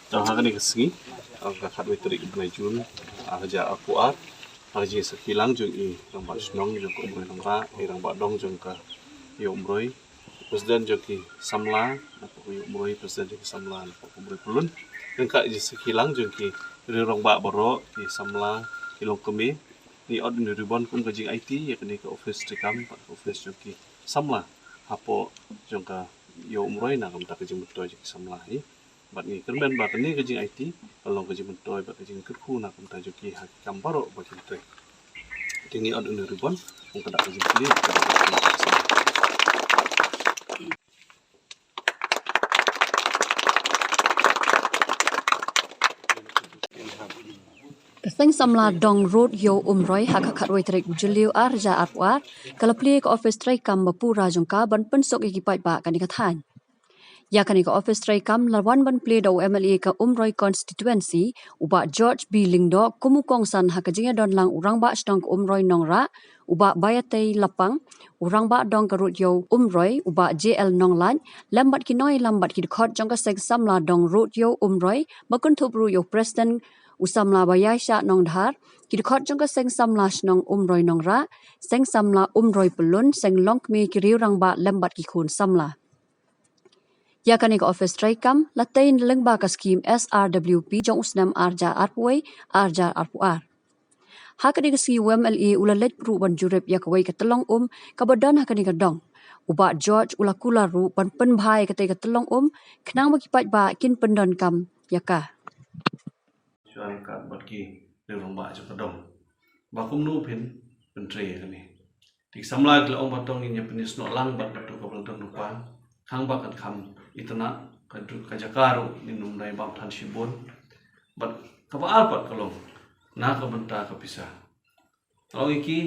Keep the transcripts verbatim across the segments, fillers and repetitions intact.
Tang ha kane ka sngi, ha ka khatwei tarik u bnai Jun, ha ka jaka arphew ar, ha ka jingsakhi lang jong i rangbah shnong jong ka Umroi Nongrah, i rangbah dong jong ka Ïew Umroi, president jong ki samla na ka Ïew Umroi, president jong ki samla na ka Umroi Pyllun. Ryngkat jingsakhi lang jong ki riew rangbah baroh, ki samla, ki longkmie, ngi ot une u ribbon kum ka jingaiti ïa kane ka office treikam, ka office jong ki samla hapoh jong ka Ïew Umroi na ka bynta ka jingmyntoi jong ki samla hi. Bad ngi kyrmen ba kane ka jingaiti ka long ka jingmyntoi bad ka jingkyrkhu na ka bynta jong ki ha ki kam baroh ba ki trei. Te ngi ot une u ribbon kum ka dak ka jingkylli. Ka Seng Samla Dong Road Ïew Umroi ha ka khatwei tarik u Jylliew ar hajar arphew ar ka la plie ka office treikam ba pura jong ka ban pynsuk ïa ki paidbah kane ka thaiñ. Ïa kane ka office treikam la wan ban plie da u M L A ka Umroi constituency, u Bah George B Lyngdoh, kum u kongsan ha ka jingïadon lang u rangbah shnong ka Umroi Nongrah, u Bah Baiatei Lapang, u rangbah dong ka Road Ïew Umroi, u Bah J L Nonglait, lem bad ki nongïalam bad ki dkhot jong ka Seng Samla Dong Road Ïew Umroi, ba kynthup ruh ïa u president u samla Baiaishah Nongdhar, ki dkhot jong ka Seng Samla Shnong Umroi Nongrah, Seng Samla Umroi Pyllun, Seng Longkmie, ki riew rangbah lem bad ki khun samla. Ïa kane ka office treikam la tei lyngba ka skhim S R W P jong u snem ar hajar arphew wei, ar hajar arphew ar. Ha kane ka sngi u M L A u la leit ruh ban jurip ïa kawei ka tyllong um kaba don ha kane ka dong. U Bah George u la kular ruh ban pynbha ïa katei ka tyllong um khnang ba ki paidbah kin pyndonkam ïa ka. Shuwa ryngkat bad ki riew rangbah jong ka dong ba kumno phin pyntrei ïa kane. Te ki samla ki la ong ba to ngin ïa pynïasnoh lang bad kato kaba la don lypa, khnang ba kan kham itynnad, ka du-, ka jaka ruh ngin ym dei bam than shibun. Bad kaba ar pat ka long na ka bynta ka pisa. Ka long ïa ki,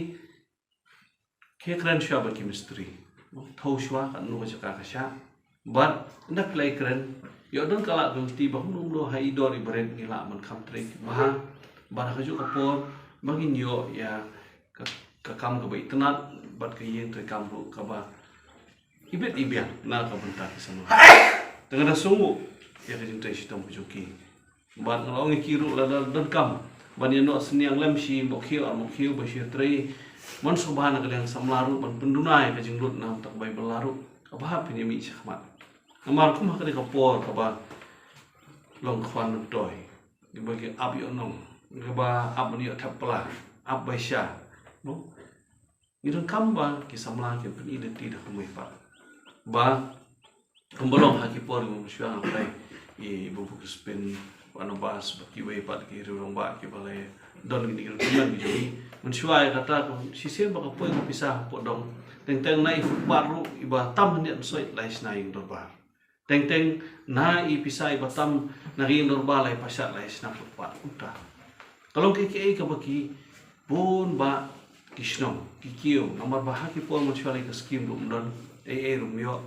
ki kren shuwa bad ki mistri, thew shuwa katno ka jaka ka shah. Bad ynda phi la ïakren, ïoh don ka lad ka lynti ba kumno kumno ha i dor i barit ngi lah ban kham trei bha. Bad ha kajuh ka por ba ngin ïoh ïa ka, ka kam kaba itynnad bad ka ïing treikam ruh kaba ibit ibiang na ka bynta ki samla. Te nga da sngewnguh ïa ka jingtrei shitom ka jong ki. Bad nga la ong ïa ki ruh lada donkam ban ïa noh synñiang lem shi mawkhiew ar mawkhiew ba shu trei, mon sngewbha na ka liang samla ruh ban pynduna ïa ka jinglut na ka bynta ka Baibl ruh, kaba hap phin ïa mih shakhmat. Namar kum ha kane ka por kaba long khwan myntoi, kaba ki ap ïoh nong, kaba ap ban ïoh thep pla, ap bai sha, no? Ngi donkam ba ki samla kin pyni lynti da kumwei pat. Ba kumba long ha ki por ba mynshuwa nga peit i Babu Crispin Barnabas bad kiwei pat ki riew rangbah kiba la don kine ki rukom ki jong ngi. Mynshuwa ïa kata ka shisien ba ka poi ka pisa hapoh dong, teng teng na i footpath ruh iba tam hynñiewphew snem la shna ïing dorbar. Teng teng na i pisa iba tam na ka ïing dorbar la pynshad la shna footpath. Kumta ka long kaei kaei kaba ki bun ba ki shnong ki kiew, namar ba ha ki por mynshuwa la ka skim ruh ym don, ei ei ruh ym ïoh.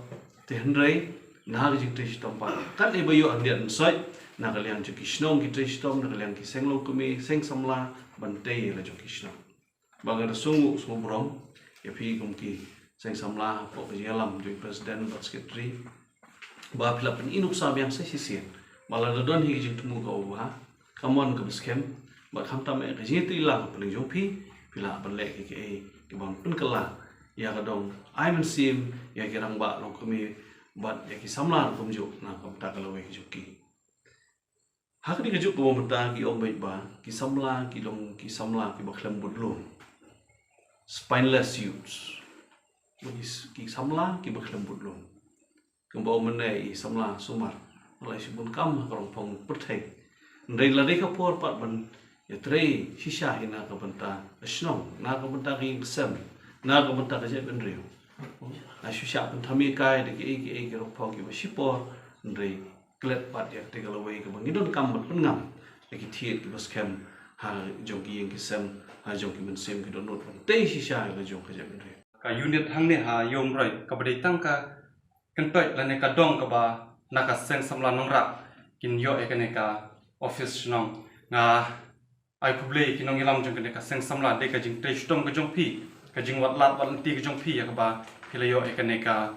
Te hynrei na ka jingtrei shitom pat, katba ïoh hynñiewphew snem na ka liang jong ki shnong ki trei shitom, na ka liang ki seng longkmie, seng samla, ban tei ïa la jong ki shnong. Ba nga da sngewnguh sngewburom ïa phi kum ki seng samla hapoh ka jingïalam jong president bad secretary, ba phi la pyni nuksa biang sa shisien ba lada don hi ka jingthmu kaba bha, ka mon kaba skhem, bad khamtam eh ka jingïatreilang hapdeng jong phi, phi lah ban leh kiei kiei kiban pynkylla ïa ka dong, ai mynsiem ïa ki rangbah longkmie bad ïa ki samla ruh kumjuh na ka bynta ka lawei ka jong ki. Ha kane ka juk kaba mynta ki ong beit ba ki samla ki long ki samla kiba khlem bud lum. Spineless youths. Ki s-, ki samla kiba khlem bud lum. Kumba ong mynne i samla Sumar, la shibun kam ha ka rongphong pyrthei. Hynrei la dei ka por pat ban ïatrei shisha hi na ka bynta ka shnong, na ka bynta ka ïing ka sem, na ka bynta ka jaitbynriew. Ai shu shah pynthame kai da kiei kiei ki rongphong kiba shipor, hynrei klet pat ïa kata ka lawei kaba ngi donkam ban pynngam ïa ki thied kiba skhem ha jong ki ïing ki sem, ha jong ki mynsiem ki dohnud ban tei shisha ïa la jong ka jaitbynriew. Ka unit hangne ha Ïew Umroi kaba dei tang ka kyntoit lane ka dong kaba na ka Seng Samla Nongrah kin ïoh ïa kane ka office shnong. Nga ai khublei ki nongïalam jong kane ka Seng Samla, dei ka jingtrei shitom ka jong phi, ka jingwad lad wad lynti ka jong phi ïa kaba phi la ïoh ïa kane ka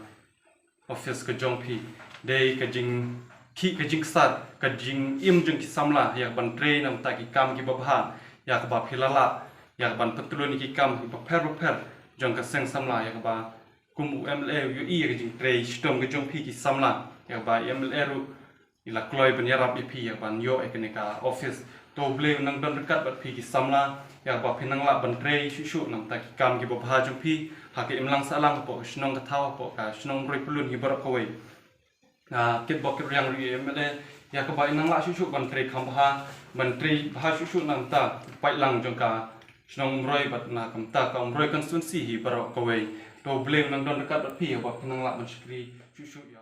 office ka jong phi. Dei ka jingkit khih ka jingkser ka jingim jong ki samla ïa ka ban trei na ka bynta ki kam kiba bha, ïa kaba phi la lah ïa ka ban pyntylun ïa ki kam kiba pher bapher jong ka seng samla, ïa kaba kum u MLA u ïohi ïa ka jingtrei shitom ka jong phi ki samla, ïa kaba i MLA ruh i la kloi ban ïarap ïa phi ïa ban ïoh ïa kane ka office. To U Blei un nang don ryngkat bad phi ki samla, ïa kaba phin nang lah ban trei shuh shuh na ka bynta ki kam kiba bha jong phi ha ka imlang sahlang hapoh ka shnong ka thaw, hapoh ka shnong Umroi Pyllun hi baroh kawei. Nga kitbok kitrwiang ruh ïa i MLA ïa kaba i nang lah shuh shuh ban trei kham bha, ban trei bha shuh shuh na ka bynta paidlang jong ka shnong Umroi bad na ka bynta ka Umroi constituency hi baroh kawei. To U Blei un nang don ryngkat bad phi ïa kaba phin nang lah ban shakri shuh shuh ïa